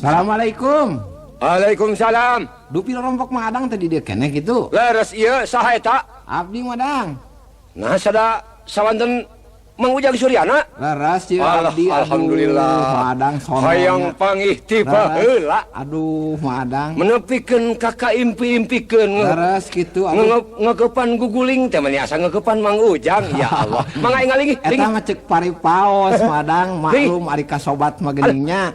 Assalamualaikum. Waalaikumsalam. Dupi rompok Mang Adang tadi dia keneh gitu. Leres ieu saha eta? Abdi Madang. Nah sada sawanten Mang Ujang Suryana. Leres ieu abdi. Alhamdulillah. Mang Adang sono. Hayang pangih ti baheula. Aduh Mang Adang. Menepikeun kakak impi-impikeun. Leres kitu aduh. Ngegepan guguling teh meni asa ngegepan Mang Ujang ya Allah. Mangga ingalingi. Eta mah ceuk paripaos Mang Adang maklum ari ka sobat mah geuning nya.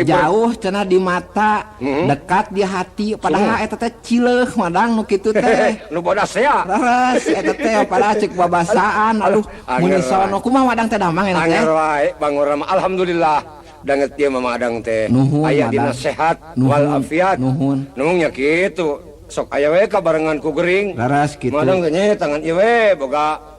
Jauh cenah di mata, dekat di hati, padahal eta teh cileuh Mang Adang nu kitu teh. Nu bodas sia. Leres eta teh padahal ceuk babasaan aduh mun sono kumaha Madang teh damang enak teh. Anger wae bangor mah alhamdulillah danget ieu mah Madang teh. Aya dina sehat wal afiat. Nuhun. Nuhun nya kitu. Sok aya we kabarengan ku gering. Leres kitu. Madang teh nya tangan ieu we boga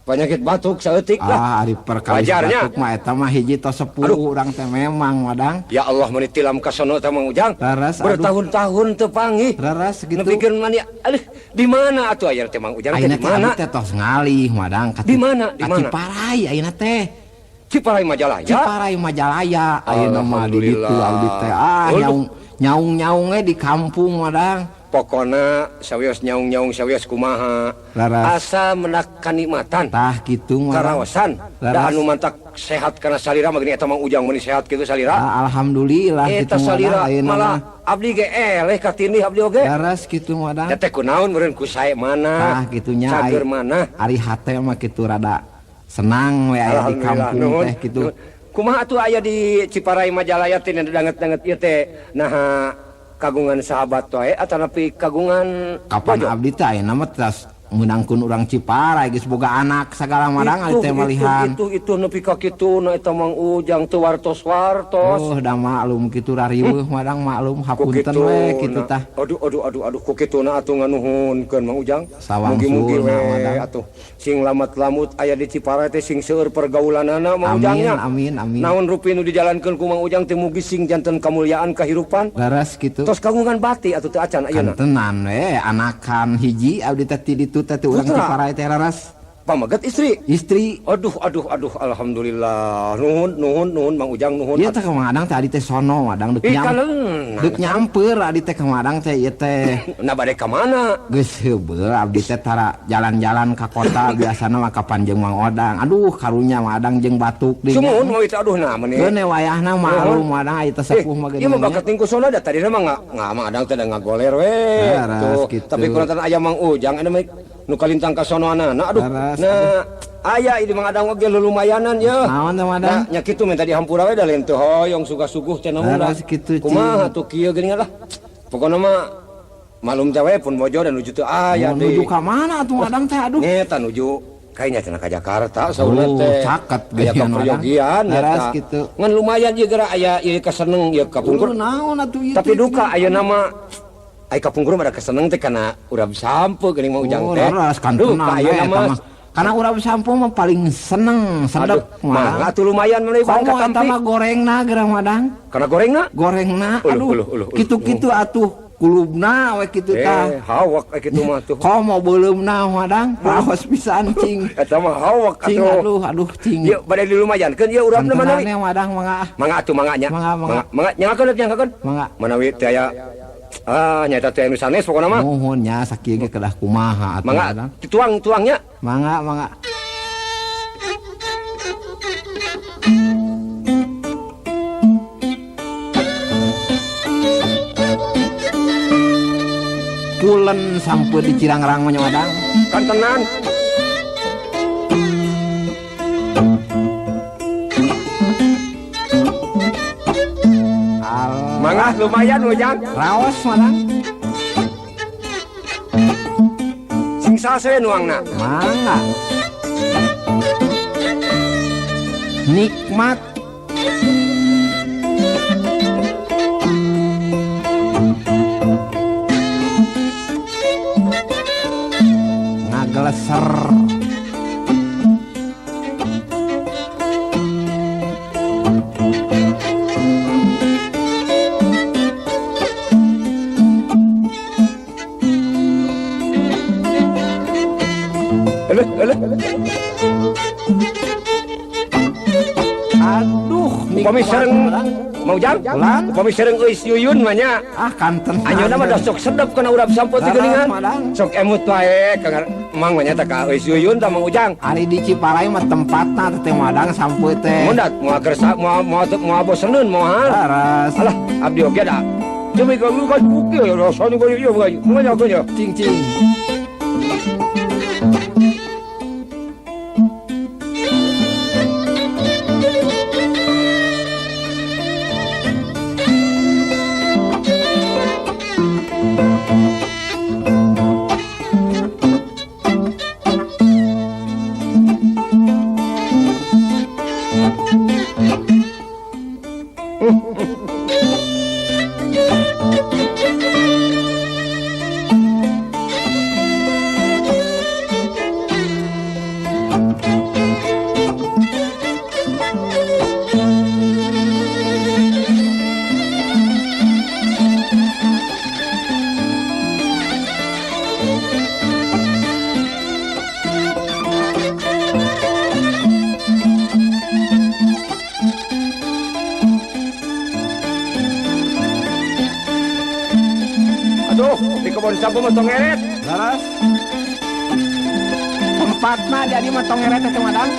penyakit batuk saeutik lah. Ah ari perkawis batuk mah eta mah hiji tos sepuh urang teh memang Madang. Ya Allah meuni tilam ka sono teh Mang Ujang. Leres bertahun-tahun teu panggih. Leres kitu. Nepikeun mani aduh di mana atuh aya teh Mang Ujang teh di mana? Ayeuna teh tos ngalih Madang ka di mana? Di mana? Ciparai ayeuna teh. Ciparai Majalaya. Ciparai Majalaya ayeuna mah di ditu abdi teh. Ah nyaung-nyaung we di kampung Madang. Pokona sawios nyaung-nyaung sawios kumaha. Leres. Asa menak kanikmatan. Tah kitu mah. Karaosan. Da anu mantak sehat kana salira mah geuning eta Mang Ujang meuni sehat kitu salira. Ah, alhamdulillah eta kitu salira malah abdi ge eleh katindih abdi oge. Leres kitu Madang. Teh kunaon meureun ku sae mana. Tah kitunya cager mana. Ari hate mah kitu rada senang we aya di kampung teh kitu. Kumaha atuh aya di Ciparai Majalaya teh danget-danget ieu teh naha kagungan sahabat wae atanapi kagungan kapan abdi teh ayeuna mah tos meunangkeun urang Ciparai geus boga anak sagala madang ari teh malihan itu nepi ka kitu na eta Mang Ujang teu wartos-wartos. Oh da maklum kitu rariweuh madang maklum hapunten we kitu tah. Aduh aduh aduh aduh ku kituna atuh nganuhunkeun Mang Ujang. Mugi-mugi we atuh sing lamat-lamut aya di Ciparai teh sing seueur pergaulanana Mang Ujang nya. Amin amin. Naon rupi nu dijalankeun ku Mang Ujang teh mugi sing janten kamulyaan kahirupan. Leres kitu. Tos kagungan bati atuh teu acan ayeuna. Kantenan we anakan hiji abdi teh ti ditu teh urang Ciparai teh leres. Pameget istri. Istri. Aduh aduh aduh alhamdulillah. Nuhun nuhun nuhun Mang Ujang nuhun. Ieu teh ka Mang Adang teh adi teh sono Adang deuk nyamper. Deuk nyamper adi teh ka Mang Adang teh ieu teh. Nah bade ka mana? Geus heubeul abdi teh tara jalan-jalan ka kota biasana mah kapan jeung Mang Odang. Aduh karunya Mang Adang jeung batuk deui. Sumuhun moal teh aduh nah meuni. Geune wayahna maklum Mang Adang aya teh sepuh mah geuning. Ieu mah bakat tingku sono da tadina mah nga Mang Adang teh da ngagoler we. Tuh tapi kurang aya Mang Ujang anu nu kalintang ka sonoanana aduh. Nah, aya ieu Mang Adang oge lulumayanan ye. Naon teh Mang Adang? Nah, nya kitu minta dihampura we da lain teu hoyong suga-suguh teh naon lah. Kumaha atuh kieu geuning lah. Pokona mah malum teh we pun bojo dan nuju teu aya deui. Nuju ka mana atuh Mang Adang teh aduh. Nyeta nuju kayaknya cenah ka Jakarta saurna teh. Caket aya kaperyogian leres kitu. Ngan lumayan ieu geura aya ieu kaseneng ieu kapungkur. Naon atuh ieu. Tapi duka ayeuna mah ai kapungkur mah da kaseneng teh kana urap sampo geuning Mang Ujang teh. Duka ayeuna mah karena urap sampo mah paling seneng sedep. Mangga atuh lumayan meuni bang katampi. Komo eta mah gorengna geura Madang. Kana gorengna? Gorengna aduh. Kitu-kitu atuh kulubna we kitu tah. Hawak kitu mah tuh. Komo beuleumna Madang raos pisan cing. Eta mah hawak atuh. Cing aduh aduh cing. Ieu bade dilumayankeun ieu urapna manawi. Madang mangga. Mangga atuh mangga nya. Mangga mangga nyangakeun nyangakeun. Mangga. Manawi teh aya ah nyata teh anu sanes pokona mah. Nuhun nya sakieu ge kedah kumaha atuh. Mangga dituang-tuangnya. Mangga mangga. Pulen sampai di Cirangrang mah Madang. Kantenan. Mangga lumayan Ujang. Raos Madang. Sing sase nuangna. Mangga. Nikmat. Ngageleser. Aduh, Upami sareng Mang Ujang? Upami sareng Euis Yuyun mah nya. Ah kanten. Anjeunna mah sok sedep kana urap sampeu teh geuningan. Sok emut wae ka Mang mah nya teh ka Euis Yuyun tah Mang Ujang. Ari di Ciparai mah tempatna teh Madang sampeu teh. Mun moal kersa moal moal boseneun moal. Alah abdi oge da. Cumi ka lu kan bukil rasanya gua ieu gua nya. Cing cing. Tongeret. Laras. Tempatna jadi mah tongeret teh Madang.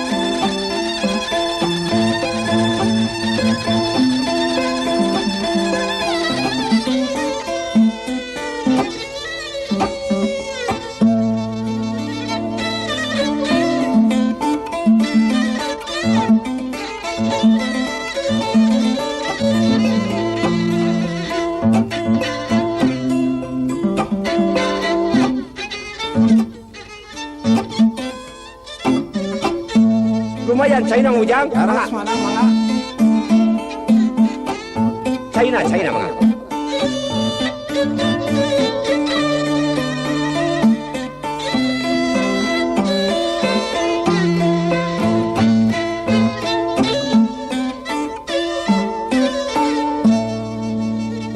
Lumayan China Ujang. Laras mana mangga. China China mangga.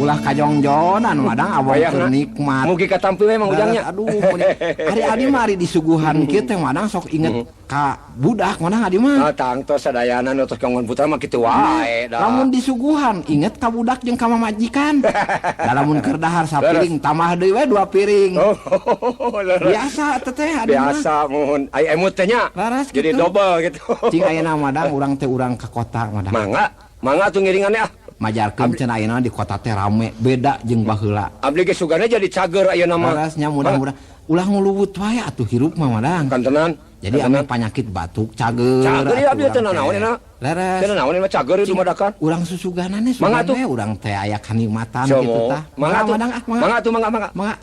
Ulah kajongjonan Madang awang teu nikmat. Mugi katampi we Mang Ujangnya. Aduh, ari adi mah ari disuguhan kieu teh Madang sok inget ka budak Madang adi mah. Ah tangtos sadayana nu tos kanggon putra mah kitu wae da. Lamun disuguhan inget ka budak jeung ka mamajikan. Da lamun keur dahar sapiring tambah deui we 2 piring. Oh, biasa teh adi mah. Biasa muhun ai emut teh nya. Jadi double gitu. Cing ayeuna Madang urang teh urang ka kota Madang. Mangga, mangga atuh ngiringannya ah. Majarkeun cenah ayeuna di kota teh rame beda jeung baheula. Abdi ge sugana jadi cager ayeuna mah. Larasnya mudah-mudahan ulah nguluwut wae atuh hirup mah Madang. Kantenan. Jadi ame panyakit batuk cager. Cager ya abdi teh nanaon enak. Leres. Teh nanaon mah cager dumadakan. Urang susuganane sugan we urang teh aya kanikmatan kitu tah. Mangga atuh Madang ah mangga atuh mangga mangga. Mangga.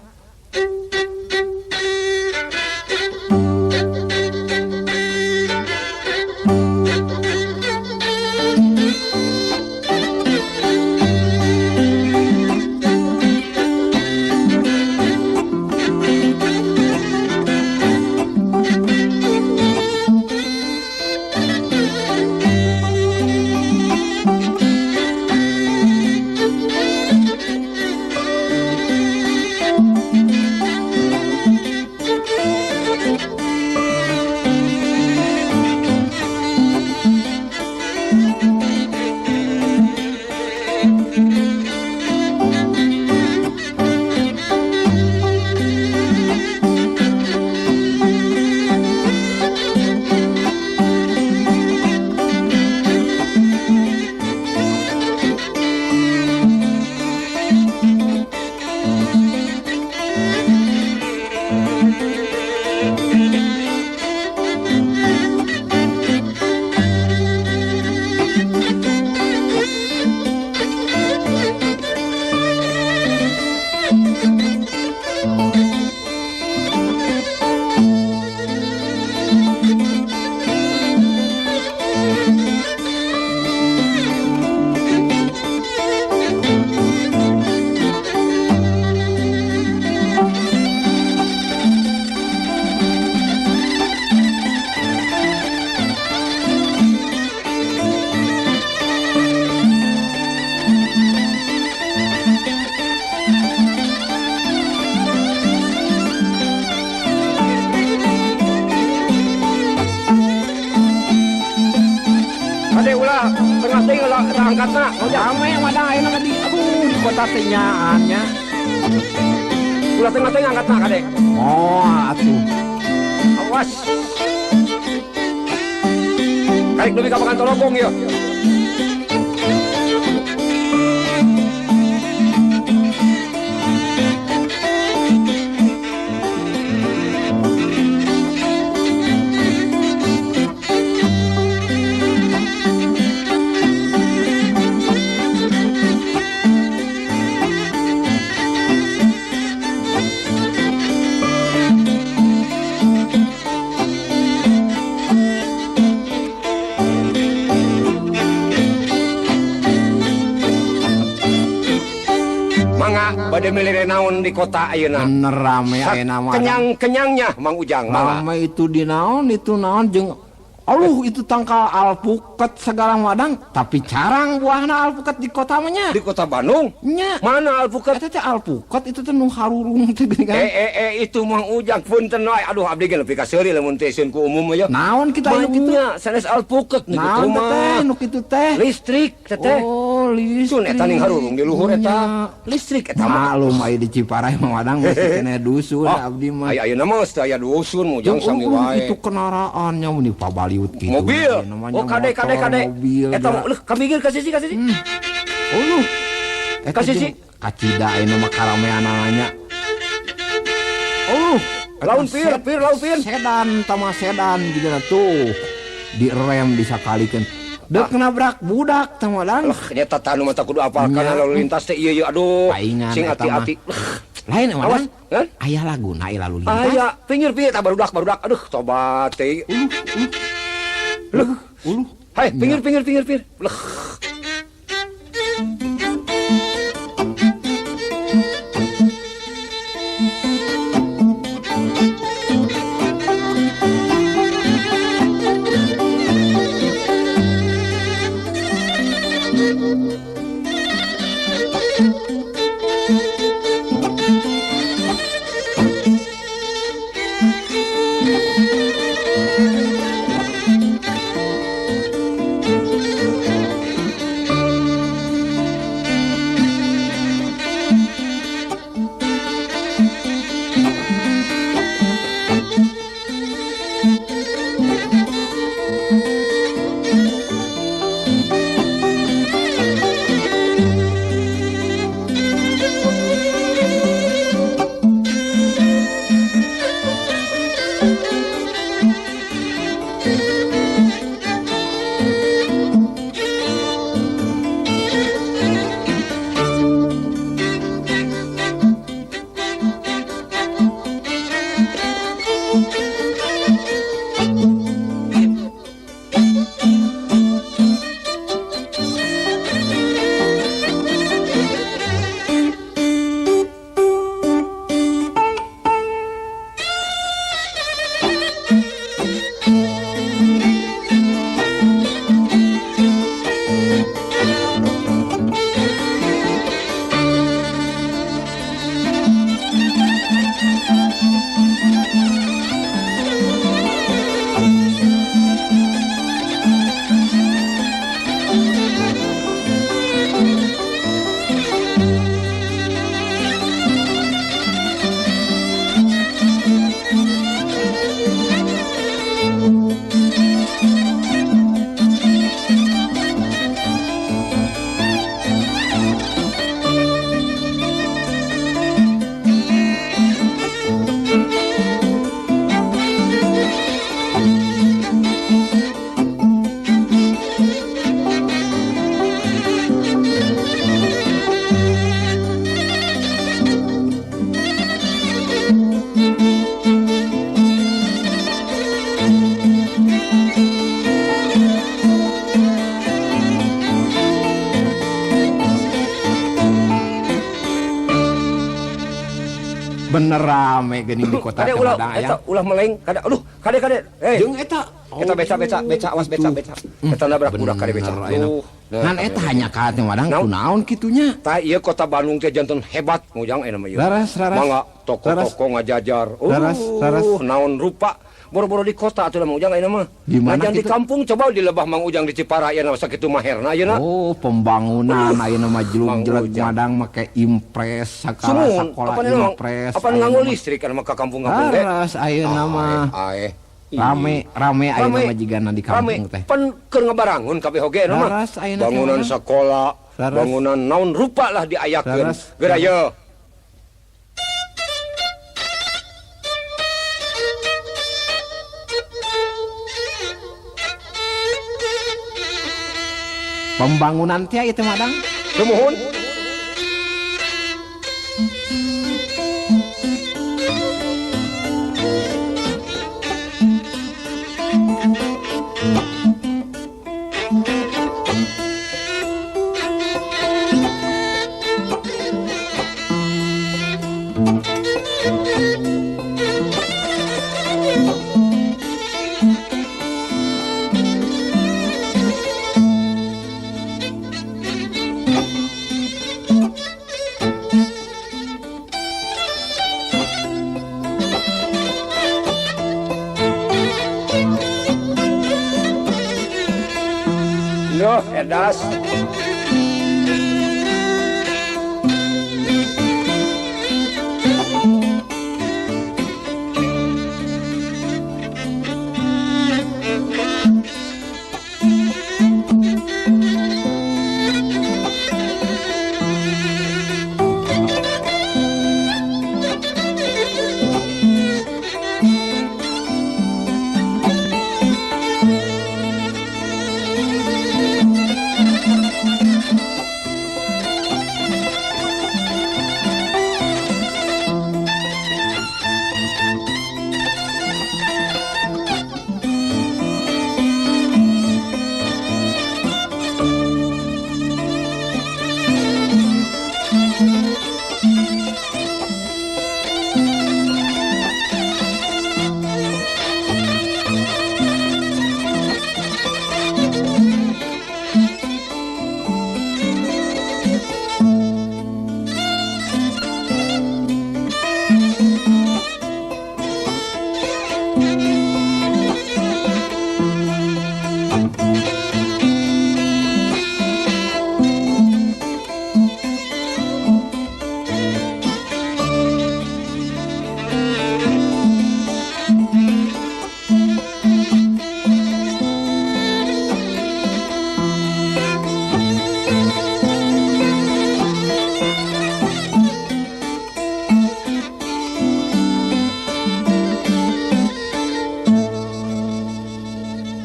Kade ulah tengah teuing ulah eta angkatna. Rame madang ayeuna mah di aduh di kota teh nyaan nya. Ulah tengah teuing angkatna kade. Oh atuh. Awas. Karik dugi ka Bagan Tologong ieu. Bade milih naon di kota ayeuna. Bener rame ayeuna mah. Kenyang-kenyangnya Mang Ujang mah. Rame itu di naon itu naon jeung aluh itu tangkal alpukat segala madang tapi carang buahna alpukat di kota mah nya. Di kota Bandung? Nya. Mana alpukat? Eta teh alpukat itu teh nu harurung teh geuning kan. Itu Mang Ujang punten wae aduh abdi ge leupi ka seuri lamun teh sieun ku umum mah ya. Naon kita anu kitu? Nya sanes alpukat nu kitu mah. Naon teh nu kitu teh? Listrik teh. Oh, listrik. Sun eta ning harurung di luhur eta. Listrik eta mah. Maklum aya di Ciparai mah madang masih keneh dusun abdi mah. Aya ayeuna mah teu aya dusun Mujang sami wae. Itu kendaraannya mun di pabaliut kitu. Mobil. Oh kade kade kade. Eta leuh kamigir ka sisi ka sisi. Uluh. Ka sisi. Kacida ayeuna mah karameanana. Uluh. Laun pir pir laun pir. Sedan tama sedan juga tuh. Direm disakalikeun. Dek nabrak budak tah madang. Leuh nya tah nu mah kudu apal kana lalu lintas teh ieu ieu aduh. Sing hati-hati. Lain madang. Aya laguna lalu lintas. Aya pinggir pieu tah barudak barudak aduh tobat teh. Uluh. Leuh, uluh. Hai, pinggir pinggir pinggir pinggir. Leuh. Bener rame geuning di kota teh madang aya. Ulah meleng kada aduh kade kade. Hei. Jeung eta eta beca beca beca awas beca beca. Eta nabrak budak kade beca. Tuh. Ngan eta hanya ka teh madang kunaon kitunya. Tah ieu kota Bandung teh janten hebat Mujang ayeuna mah ieu. Raras raras. Mangga toko-toko ngajajar. Raras raras. Naon rupa boro-boro di kota atuh Mang Ujang ayeuna mah. Di mana di kampung coba di lebah Mang Ujang di Cipara ayeuna sakitu maherna ayeuna. Oh, pembangunan ayeuna mah jelug-jelek madang make impres sakala sakola impres. Apa nganggo listrik kan mah ka kampung-kampung teh. Leres ayeuna mah. Rame rame ayeuna mah jigana di kampung teh. Pan keur ngabarangun kabeh oge ayeuna mah. Bangunan sakola, bangunan naon rupa lah diayakeun. Geura ye. Pembangunan teh ieu teh madang. Sumuhun. Loh, edas.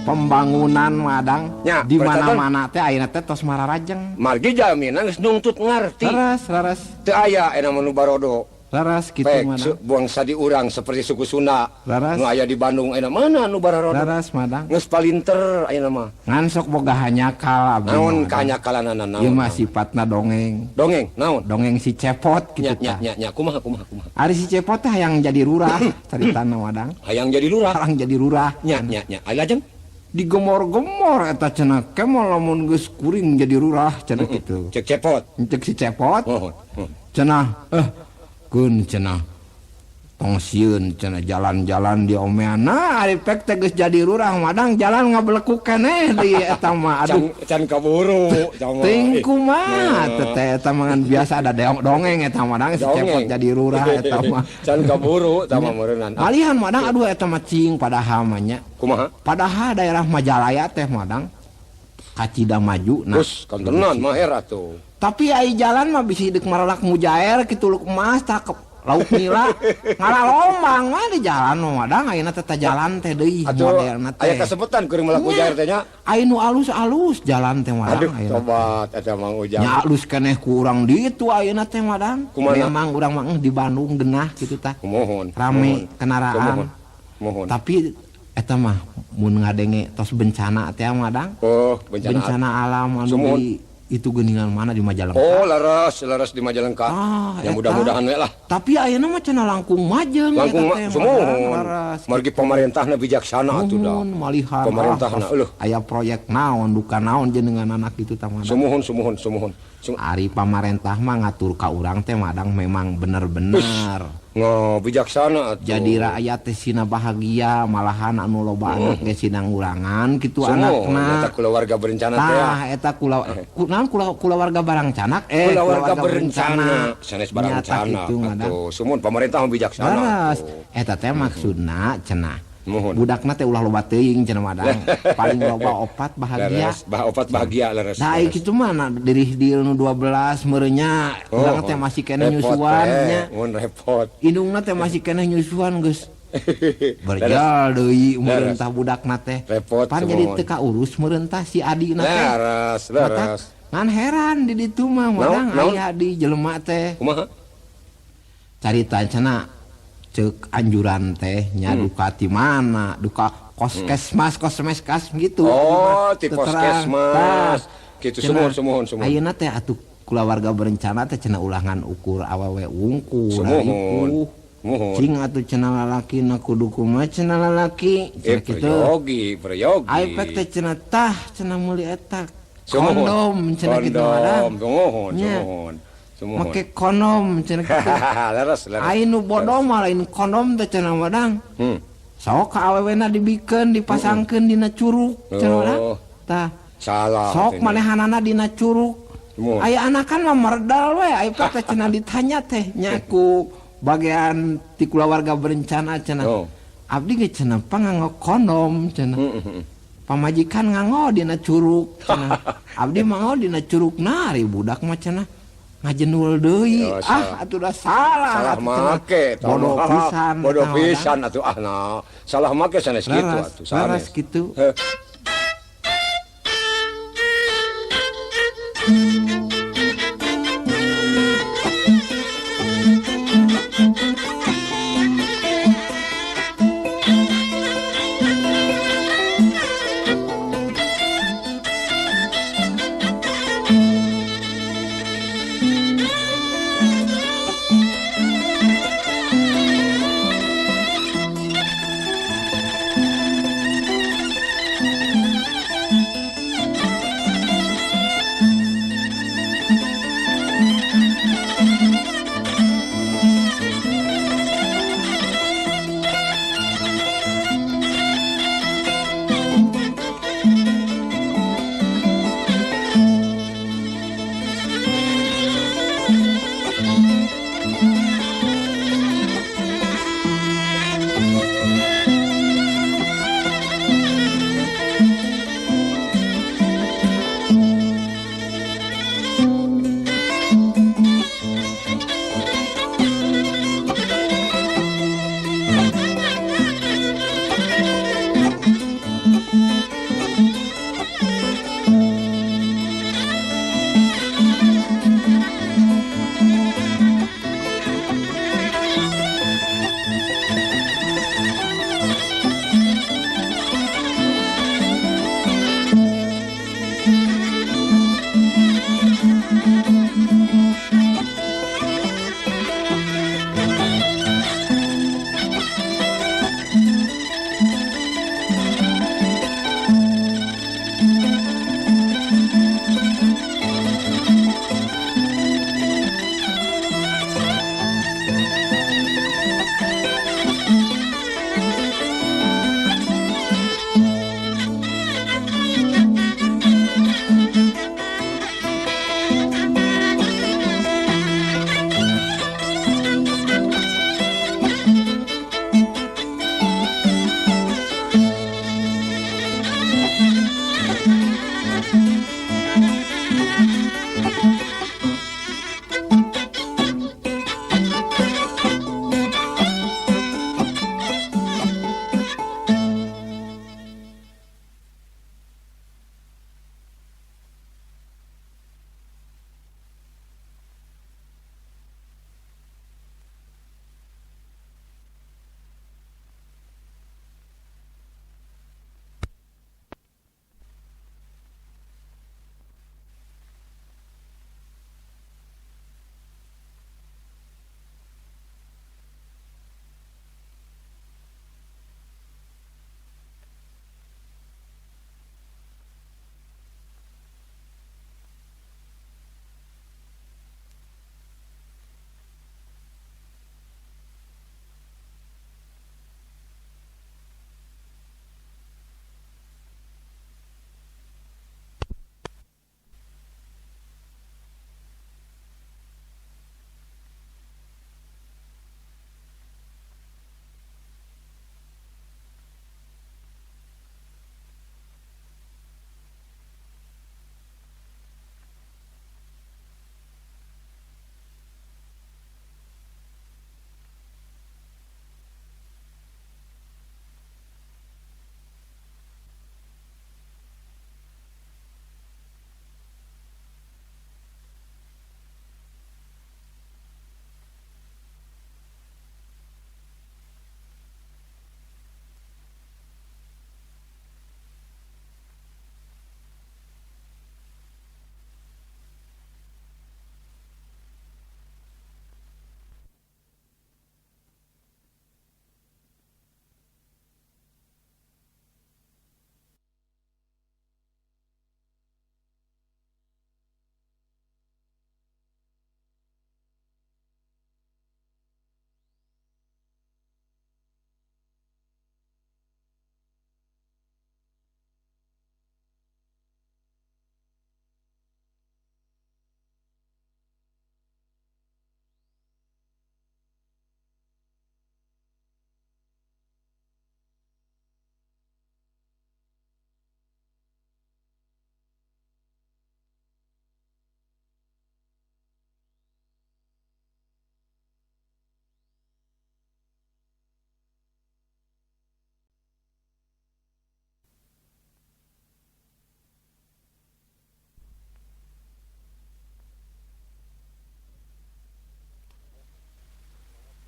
Pembangunan madang di mana-mana teh ayeuna teh tos mararajeng. Margi jaminan geus nungtut ngarti. Leres, leres. Teu aya ayeuna mah nu barodo. Leres kitu madang. Buang sadi urang seperti suku Sunda. Leres. Nu aya di Bandung ayeuna mana nu bararodo. Leres madang. Geus palinter ayeuna mah. Ngan sok boga hanyakal abdi. Naon kanyakalanana naon? Ieu mah sifatna dongeng. Dongeng naon? Dongeng si Cepot kitu tah. Nya nya nya kumaha kumaha kumaha. Ari si Cepot teh hayang jadi lurah caritana madang. Hayang jadi lurah. Hayang jadi lurah. Nya nya nya. Aya lajeng digemor-gemor eta cenah kemal lamun geus kuring jadi lurah cenah kitu. Cek Cepot. Cek si Cepot. Cenah keun cenah tong sieun cenah jalan-jalan di omeana ari pek teh geus jadi lurah madang jalan ngabelekuk keneh deui eta mah aduh can kaburu teuing kumaha teh eta mah biasa ada dongeng eta madang si Cepot jadi lurah eta mah can kaburu eta mah meureunnan. Malihan madang aduh eta mah cing padahal mah nya. Kumaha? Padahal daerah Majalaya teh madang kacida maju nah. Terus kantenan maher atuh. Tapi ai jalan mah bisi deuk maralak mujair kitu luk emas tah lauk nila ngalalombang mah di jalan mah madang ayeuna teh jalan teh deui modelna teh. Aya kasebutan keur melak mujair teh nya. Aya nu alus-alus jalan teh madang aduh tobat eta Mang Ujang. Nya alus keneh ku urang ditu ayeuna teh madang. Memang urang mah di Bandung genah kitu tah. Kumohon. Rame kendaraan. Mohon. Tapi eta mah mun ngadenge tos bencana teh madang. Oh, bencana alam anu di itu geuningan mana di Majalengka. Oh, leres, leres di Majalengka. Ah, ya mudah-mudahan we lah. Tapi ayeuna mah cenah langkung majeng langkung sumuhun. Margi pamarentahna bijaksana atuh da. Malihan pamarentahna eueuh. Aya proyek naon duka naon jenengan anak itu tah madang. Sumuhun sumuhun sumuhun. Ari pamarentah mah ngatur ka urang teh madang memang bener-bener. Ngo bijaksana atuh. Jadi rakyat teh sina bahagia malahan anu loba anak ge sina ngurangan kitu anakna. Eta kulawarga berencana teh. Tah eta naon kulawarga barang canak kulawarga berencana sanes barang canak atuh. Sumuhun pamarentah mah bijaksana. Eta teh maksudna cenah. Budakna teh ulah loba teuing cenah madang. Paling loba opat bahagia. Leres, opat bahagia leres. Nah, kitu mah na dirih deal nu 12 meureunnya urang teh masih keneh nyusuan nya. Mun repot. Indungna teh masih keneh nyusuan geus. Berjal deui meureun tah budakna teh. Repot. Pan jadi teu kaurus meureun tah si adina teh. Leres, leres. Ngan heran di ditu mah madang aya di jelema teh. Kumaha? Carita cenah cek anjuran teh nya duka ti mana duka koskesmas kosmeskas gitu. Oh, ti poskesmas. Kitu sumuhun sumuhun sumuhun. Ayeuna teh atuh kulawarga berencana teh cenah ulangan ukur awewe wungkul. Sumuhun. Muhun. Cing atuh cenah lalaki na kudu kumaha cenah lalaki. Cenah kitu. Peryogi, peryogi. Aipek teh cenah tah cenah meuli eta. Kondom cenah kitu madang. Kondom, sumuhun, sumuhun. Make kondom cenah kitu. Leres, leres. Ain nu bodoh mah lain kondom teh cenah madang. Sok ka awewena dibikeun dipasangkeun dina curug cenah madang. Tah. Salah. Sok manehanana dina curug. Aya anakan mah merdal we aya teh cenah ditanya teh nya ku bagian ti kulawarga berencana cenah. Abdi ge cenah panganggo kondom cenah. Pamajikan nganggo dina curug cenah. Abdi manggo dina curugna ari budak mah cenah. Ngajenul deui. Ah atuh da salah. Salah make bodoh pisan. Bodoh pisan atuh ah nah. Salah make sanes kitu atuh. Sanes kitu.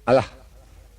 Alah.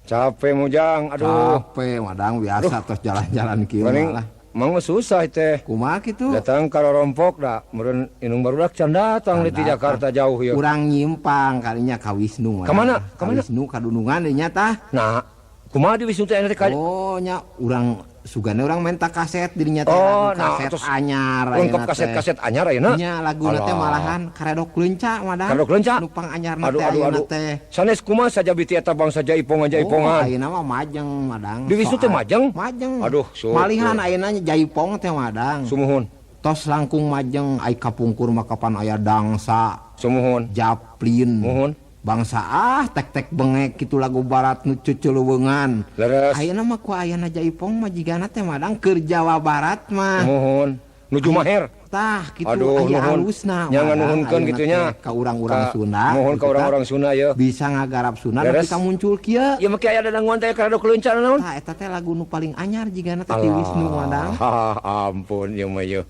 Capek Mujang, aduh. Capek Madang biasa tos jalan-jalan kieu lah. Mang susah teh. Kumaha kitu? Datang ka Rorompok da, meureun indung barudak can datang di Jakarta jauh ieu. Urang nyimpang kalinya ka Wisnu. Ka mana? Ka Wisnu ka Dunungan deui nya tah. Nah, kumaha di Wisnu teh teh ka? Oh nya urang sugane urang menta kaset dirinya teh oh, kaset nah, anyar lengkap kaset-kaset anyar ayeuna. Nya laguna teh malahan karedok leunca Madang. Karedok leunca? Nu pang anyarna teh ayeuna teh. Sanes kumaha saja biti eta bangsa jaipongan-jaipongan. Oh, ayeuna mah majeng Madang. Di Wisnu teh majeng? Majeng. Aduh, syukur. Malihan ayeuna jaipong teh Madang. Sumuhun. Tos langkung majeng ai kapungkur mah kapan aya dangsa. Sumuhun. Japlin. Muhun. Bangsa ah tek-tek bengek kitu lagu barat nu cuculuweungan. Leres. Ayeuna mah ku ayana jaipong mah jigana teh Madang keur Jawa Barat mah. Muhun. Nuju maher. Tah kitu aya alusna. Nya nganuhunkeun kitu nya ka urang-urang Sunda. Muhun ka urang-urang Sunda ye. Bisa ngagarap Sunda nepi ka muncul kieu. Ieu mah aya dadanguan teh karedok leunca naon? Tah eta teh lagu nu paling anyar jigana teh di Wisnu Madang. Ampun ieu mah ieu.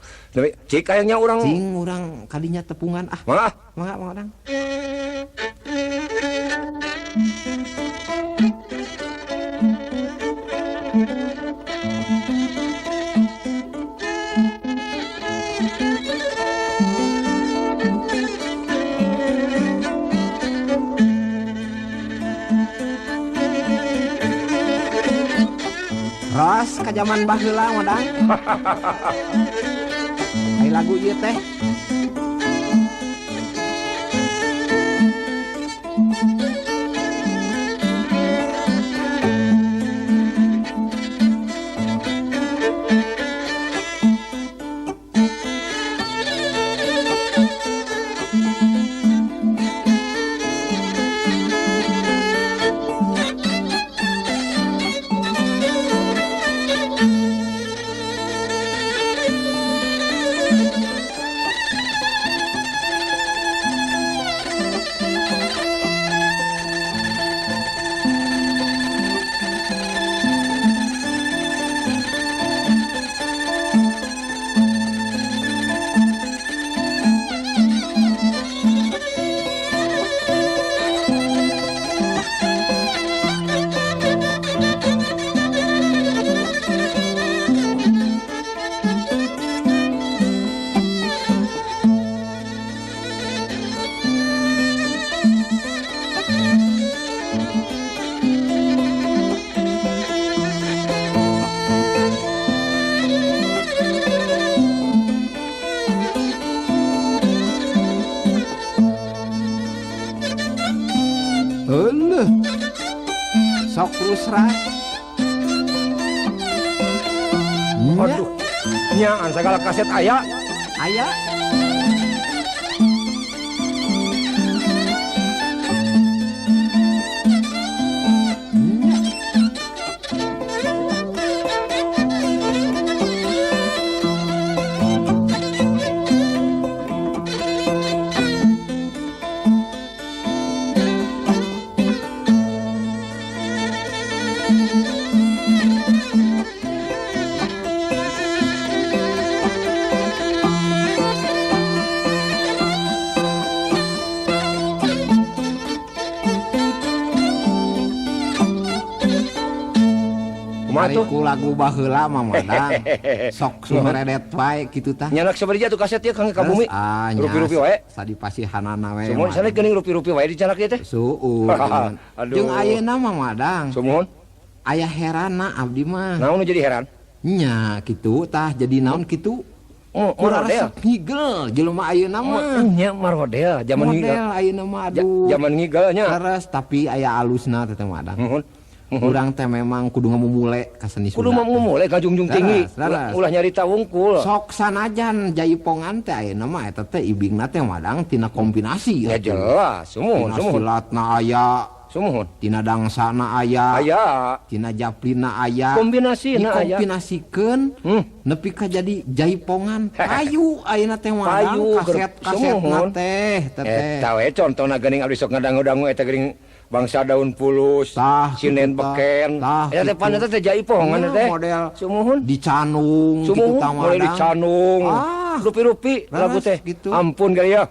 Cik hayangnya urang. Cing urang kadinya tepungan ah. Mangga. Mangga Madang. Ros ka jaman baheula Madang. Ai lagu ieu teh. Sok rusra. Aduh. Nyaan segala kaset aya. Aya. Ku lagu baheula mah Madang. Sok sumeredet wae kitu tah. Nyanak sabarija tuh kaset ieu kang ka bumi. Rupi-rupi wae. Sadipasihanana we. Sumuhun sanes geuning rupi-rupi wae dicanak ieu teh. Suur. Jeung ayeuna mah Madang. Sumuhun. Aya heranna abdi mah. Naon nu jadi heran? Nya kitu tah jadi naon kitu? Oh, model ngigel jelema ayeuna mah. Nya model jaman ngigel ayeuna mah aduh. Jaman ngigel nya. Leres tapi aya alusna teh Madang. Muhun. Urang teh memang kudu ngamumule ka seni Sunda. Kudu ngamumule ka jungjung tinggi. Ulah nyarita wungkul. Sok sanajan jaipongan teh ayeuna mah eta teh ibingna teh Madang tina kombinasi. Ya jelas, sumuhun sumuhun. Silatna aya, sumuhun. Tina dangsana aya. Aya. Tina japlina aya. Kombinasina aya. Dikombinasikeun nepi ka jadi jaipongan. Payu ayeuna teh Madang kaset-kasetna teh teh. Eta we contona geuning abdi sok ngadangu-dangu eta geuning bangsa daun pulus, sinen beken, eta teh pan eta teh jaipongan teh. Model sumuhun dicanung kitu tah model dicanung. Rupi-rupi lagu teh. Ampun kali ya.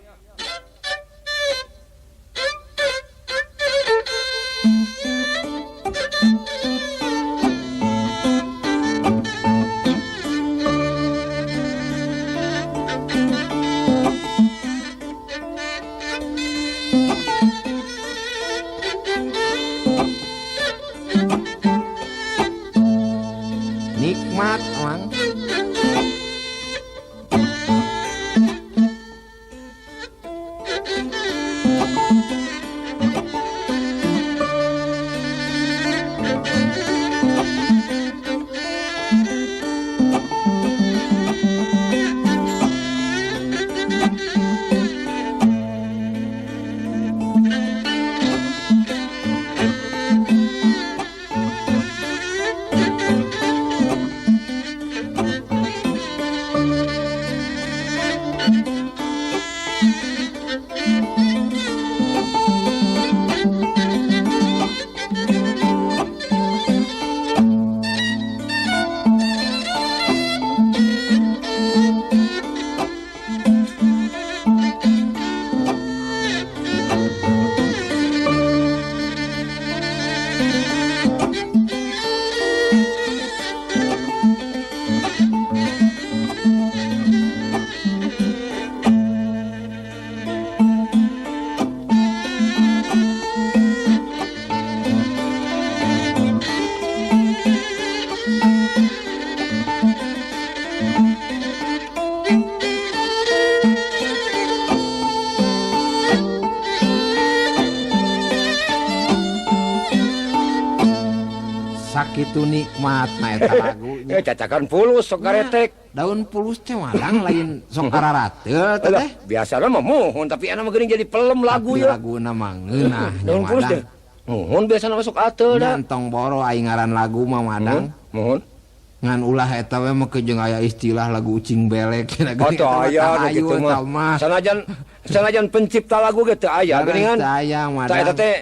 Sakitu nikmatna eta lagunya. Cacakan pulus sok garetek. Daun pulus teh madang lain sok ararateul teh. Biasana mah muhun tapi ana mah geuning jadi pelem lagu ya. Laguna mah ngeunah. Daun pulus teh. Muhun biasana mah sok ateul da. Entong boro aing ngaran lagu mah madang. Muhun. Ngan ulah eta we mah jeung aya istilah lagu ucing belek cenah geuning. Oh teu aya nu kitu mah. Sanajan pencipta lagu ge teu aya geuningan. Teu aya madang. Tah eta teh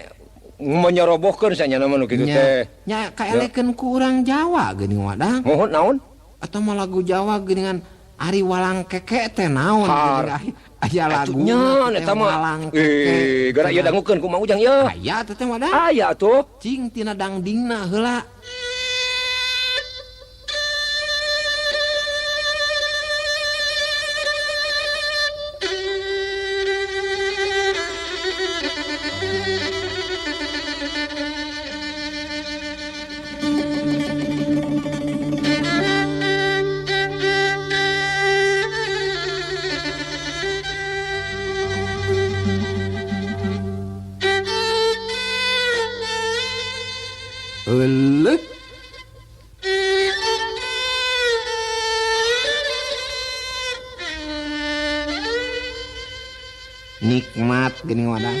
menyorobohkeun sanyana mah nu kitu teh. Nya kaelekeun ku urang Jawa geuning madang. Muhun naon? Atau mah lagu Jawa geuningan ari walang keke teh naon geuning aya lagu nya eta mah. Eh, gara ieu dangukeun ku Mang Ujang ieu. Aya teh teh madang. Aya atuh. Cing tina dangdingna heula. Elek. Nikmat gini wadah.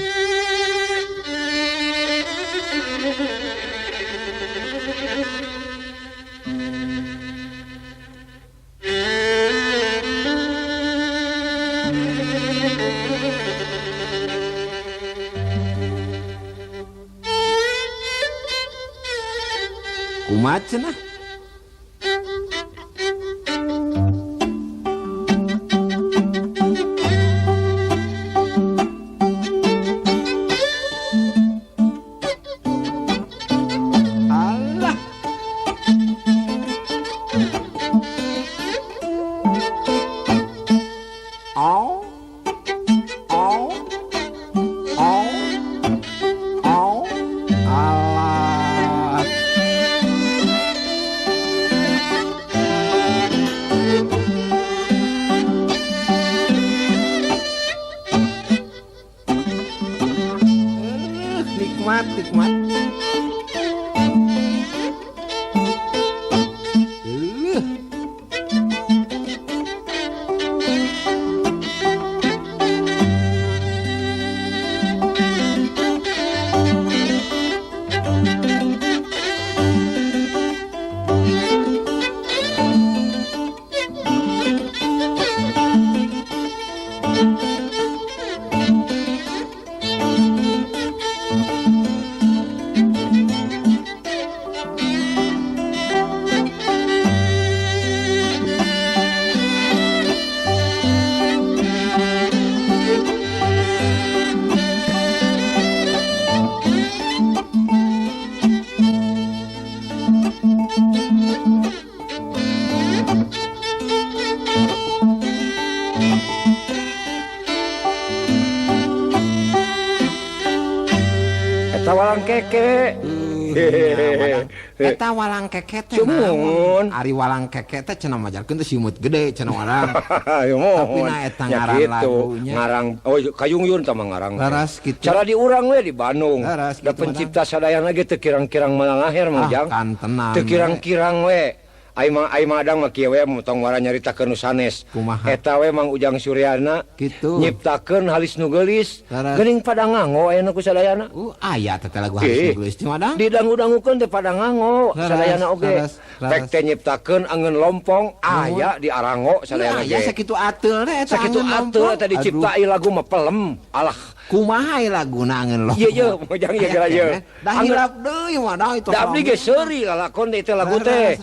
Kumaha cenah? Allah. Au. Au. Au. Au. Allah. Nikmat, nikmat. Eta walang keke. Eta walang keke teh naon? Ari walang keke teh cenah majarkeun teh siumut gede cenah walang. Tapi na eta ngaran lagunya. Ngarang oh kayungyun tah mah ngarang. Laras kitu. Cara di urang we di Bandung. Da pencipta sadayana ge teu kirang-kirang malangahir Mang Jang. Teu kirang-kirang we. Ai mah adang mah kieu we tong wara nyaritakeun nu sanes. Eta we Mang Ujang Suryana kitu nyiptakeun halis nu geulis. Geuning pada ngango aya nu ku sadayana. Aya teh lagu halis nu geulis teh madang. Didangu-dangukeun teh pada ngango sadayana oge. Pek teh nyiptakeun angeun lompong aya di arango sadayana ge. Aya sakitu ateul teh eta. Sakitu ateul teh diciptai lagu mah pelem. Alah kumaha laguna angeun lompong. Ieu ieu Ujang ieu geura ieu. Da hilap deui mah itu. Da abdi ge seuri lalakon teh lagu teh.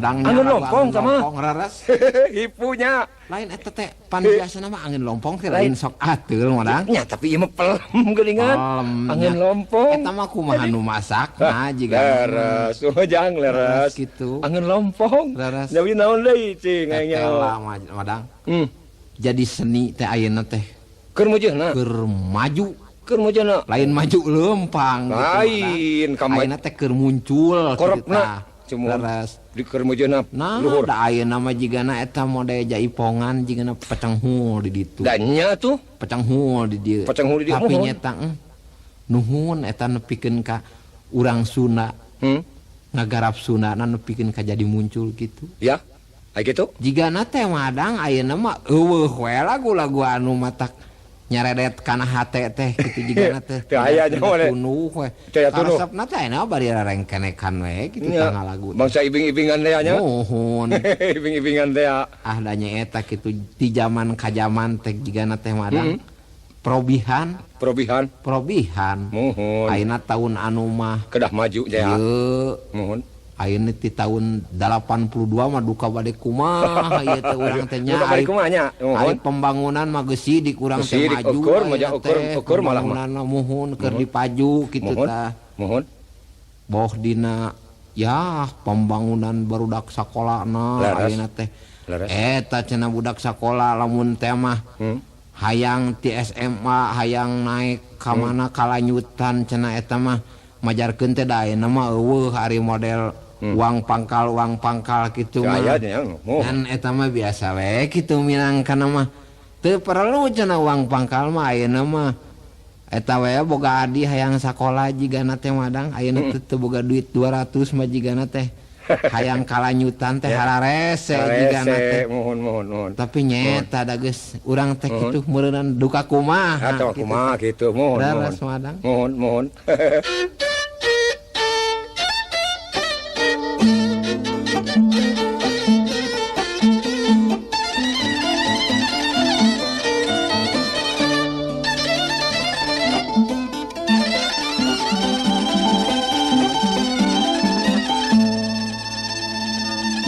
Angin lompong sama raras. Hipunya lain eta teh pan biasana mah angin lompong teh lain sok ateul madang. Nya tapi ieu mah pelem geuningan. Angin lompong. Eta mah kumaha nu masakna jiga. Leres, ujang leres kitu. Angin lompong. Leres. Jadi naon deui cing aing nya. Madang. Jadi seni teh ayeuna teh keur mujeuhna. Keur maju. Keur mujeuhna. Lain maju leumpang gitu. Lain ayeuna teh keur muncul korepna. Leres. Di keur mujeuhna luhur. Nah, da ayeuna mah jigana eta mode jaipongan jigana pecenghul di ditu. Da nya tuh pecenghul di dieu. Pecenghul di dieu. Tapi nyeta nuhun eta nepikeun ka urang Sunda. Ngagarap Sundana nepikeun ka jadi muncul kitu. Ya. Aya kitu. Jigana teh madang ayeuna mah eueuh we lagu-lagu anu matak nyaredet kana hate teh kitu jigana teh. Teu aya nya we. Tunuh we. Karesepna teh ayeuna bari rarengkenekan we kitu tangga lagu. Bangsa ibing-ibingan teh nya. Nuhun. Ibing-ibingan teh. Ah da nya eta kitu ti zaman ka zaman teh jigana teh madang. Probihan. Probihan. Probihan. Muhun. Ayeuna taun anu mah kedah maju teh. Ieu. Muhun. Ayeuna ti tahun 82 mah duka bade kumaha ieu teh urang teh nya. Duka bade kumaha nya. Ari pembangunan mah geus sidik urang teh maju. Ukur ukur ukur malah mah. Muhun keur dipaju kitu tah. Muhun. Boh dina ya pembangunan barudak sakolana ayeuna teh. Eta cenah budak sakola lamun teh mah hayang ti SMA hayang naik ka mana kalanyutan cenah eta mah majarkeun teh da ayeuna mah eueuh ari model uang pangkal kitu mah. Dan eta mah biasa we kitu minangkana mah. Teu perlu cenah uang pangkal mah ayeuna mah. Eta we boga adi hayang sakola jigana teh madang ayeuna teu boga duit 200 mah jigana teh. Hayang kalanyutan teh hararese jigana teh. Muhun muhun muhun. Tapi nyeta da geus urang teh kitu meureunnan duka kumaha. Atuh kumaha kitu muhun muhun. Muhun muhun.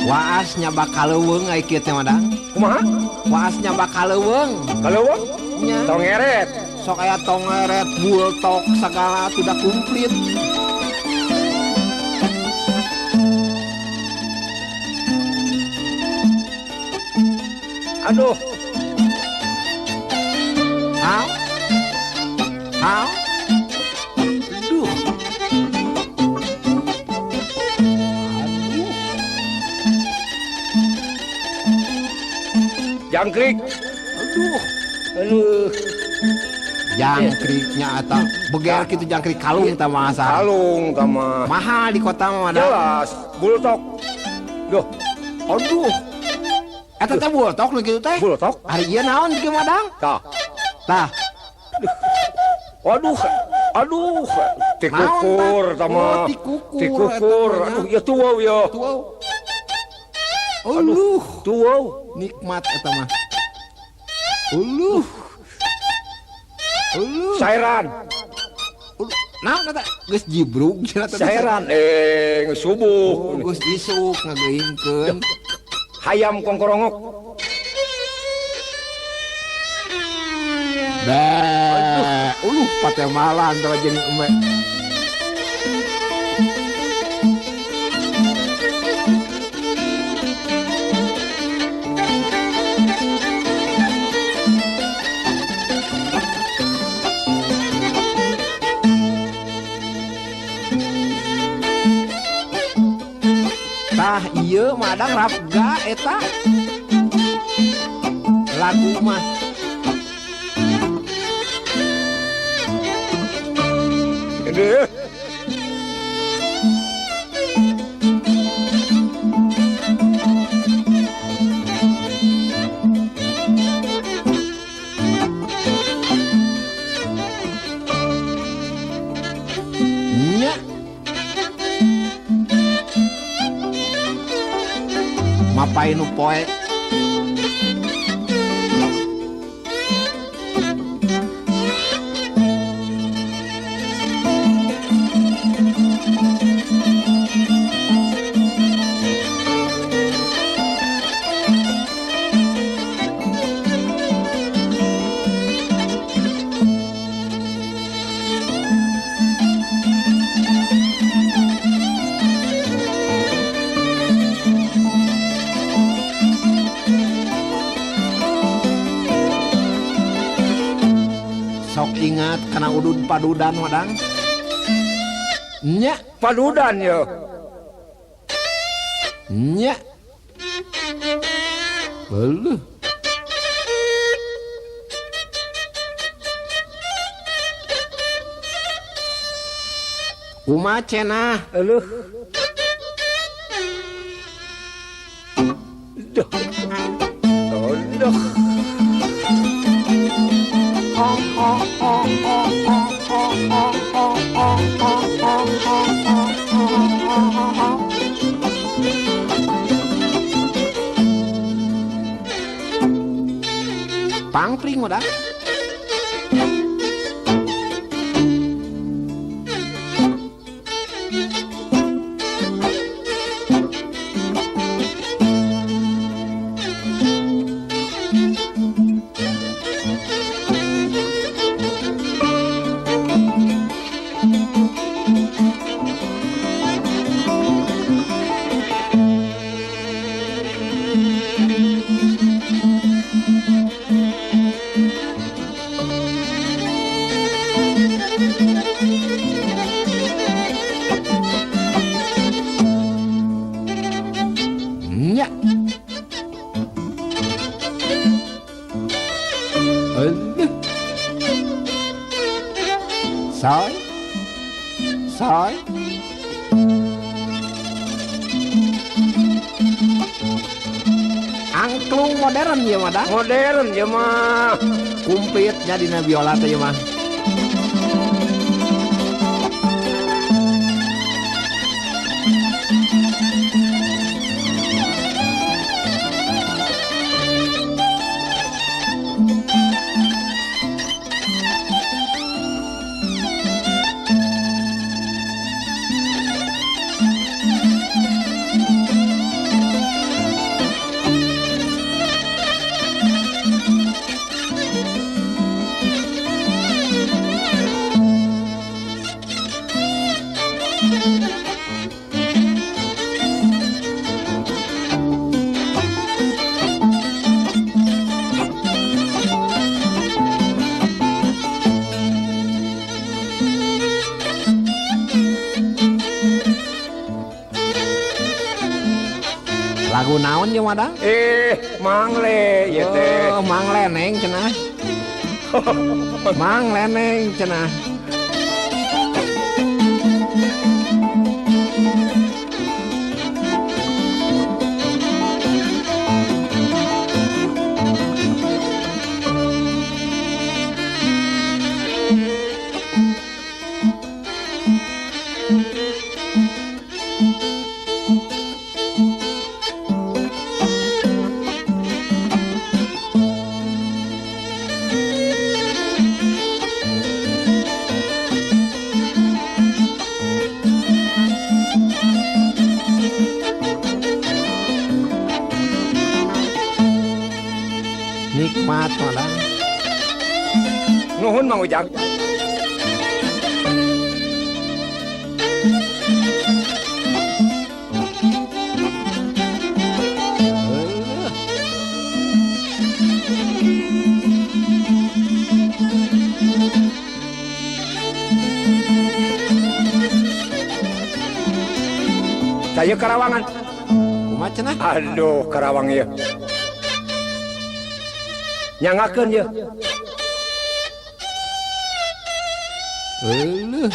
Waas nyabak kaleuweung ai kieu teh madang. Kumaha? Waas nyabak kaleuweung. Kaleuweung? Nya. Tongeret. Sok aya tongeret, bultok segala sudah komplit. Aduh. Hau? Hau? Aduh. Aduh. Jangkrik. Aduh. Aduh. Jangkriknya atau beger gitu jangkrik kalung tah mah asa. Kalung tah mah. Mahal di kota mah madang. Jelas, bultok. Duh. Aduh. Eta teh bultok nu kitu teh. Bultok? Ari ieu naon kieu madang? Tah. Tah. Aduh. Aduh, tikukur tah mah. Tikukur. Aduh, ieu tuau ya. Tuau. Aduh, tuau. Nikmat eta mah. Uluh. Uluh. Sairan. Naon eta geus jibrug cenah teh. Sairan geus subuh. Oh, geus isuk ngageuingkeun. Hayam kongkorongok. Bah, uluh patemalan teh jeung emek. Tah ieu madang rapga eta lagu mah. Aduh. lain nu poe. Sok ingat kana udud padudan madang. Nya padudan yo. Nya. Beluh. Kumaha cenah? Euleuh. Duh. Duh. Pangpring udah. Nya. Aduh. Soy. Soy. Angklung modern ya mah dah. Modern ya mah. Kumplit jadina biola teh ya mah. Lagu naon ye madang? Mangle ieu teh. Oh, Mang Leneng cenah. Mang Leneng cenah. Nikmat madang. Nuhun Mang Ujang. Saya Karawangan. Kumaha cenah? Aduh, Karawang ieu. Nyangakeun ye. Euleuh.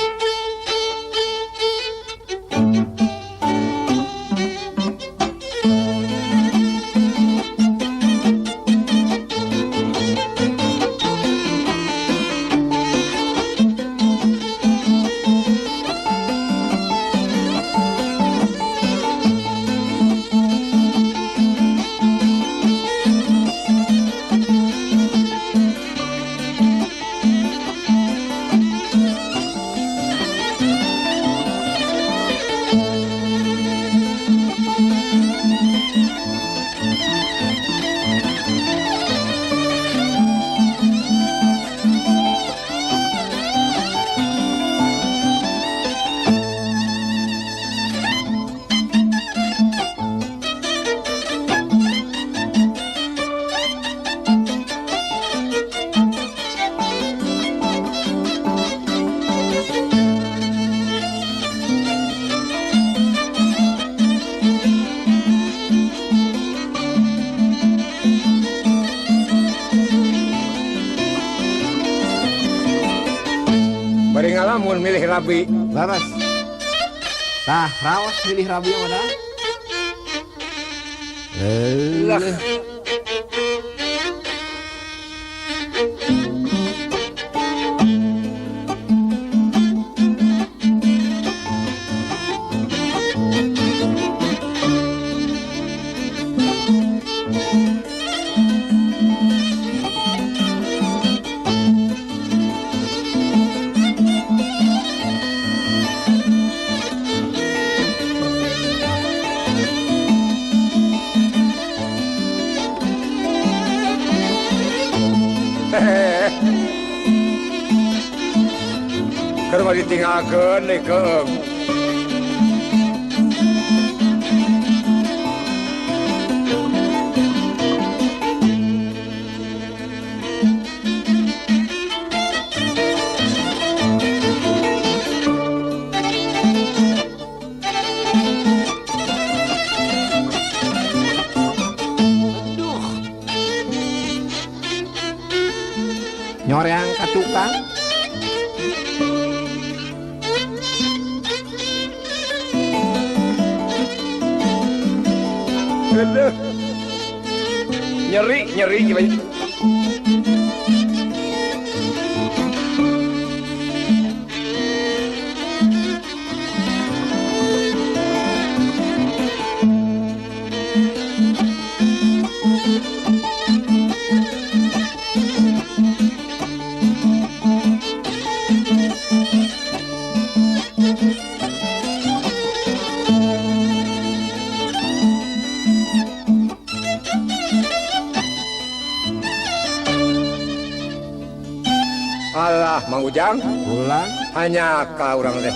Lamun milih rabi. Leres. Tah, raos milih rabi mah. Lah. Keur mah ditinggalkeun deui keung. Aduh. Nyoreang ka tukang. Nyeri, nyeri gimana? Alah, Mang Ujang. Pulang. Hanya ka urang teh.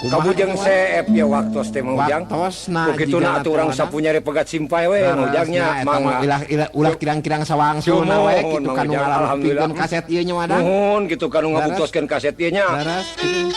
Kabujeng seep ya waktos teh Mang Ujang. Waktosna Kukituna atuh urang sapunya pegat simpai we Mang Ujangnya. Mang ulah kirang-kirang sawangsulna we kitu kanu ngalampikeun kaset ieu nya Madang. Nuhun kitu kanu ngabuktoskeun kaset ieu nya. Leres kitu.